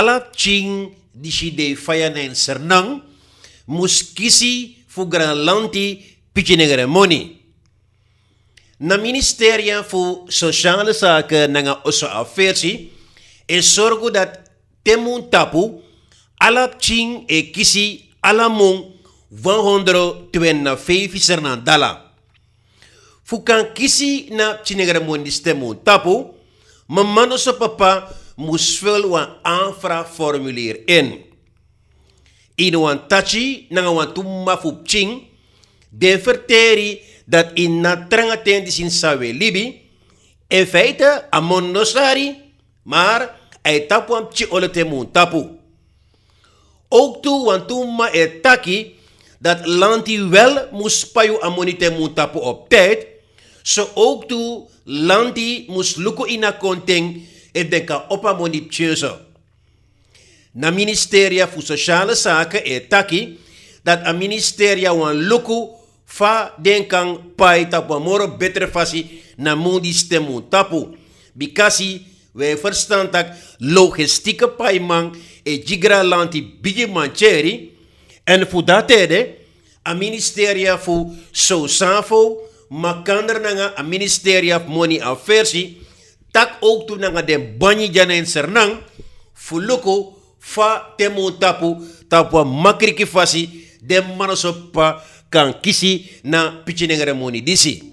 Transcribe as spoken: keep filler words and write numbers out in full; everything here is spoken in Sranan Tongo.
ala pikin disi de faya na en sernan mus kisi fu granlanti pikinengre moni. Na ministeria fu sosiale sake nanga oso afersi e sorgu dati te mun tapu ala pikin e kisi ala mun wan hondro twenty na feifi sernan dala. Fu kan kisi na pikinengre moni disi te mun tapu, mama noso papa mus ful wan anfra formulier in. Ini wan tati nanga wan tu mama fu pikin den ferteri dati ini na tranga ten disi ini san wi e libi, en feite a moni no sari, mar a e tapu wan pikin olo te mun tapu. Owktu wan tu mama e taki dati lanti wel mus pai yu a moni te mun tapu op tidi. So owktu lanti mus luku ini a konten efu den kan opo a moni pikinso. Na ministeria fu sosiale sake e taki dati a ministeria wani luku fa den kan pai tapu wan moro betre fasi na mun disi te mun tapu. Bikasi wi e ferstan tak' logistike paiman e gi granlanti bigi mantyeri. Èn fu dati ede a ministeria fu sowsanfo makandra nanga a ministeria fu moni afersi taki owktu nanga den banyi dya na en sernan fu luku fa te mun tapu tapu wan makriki fasi den mama noso papa kan kisi na pikinengre moni disi.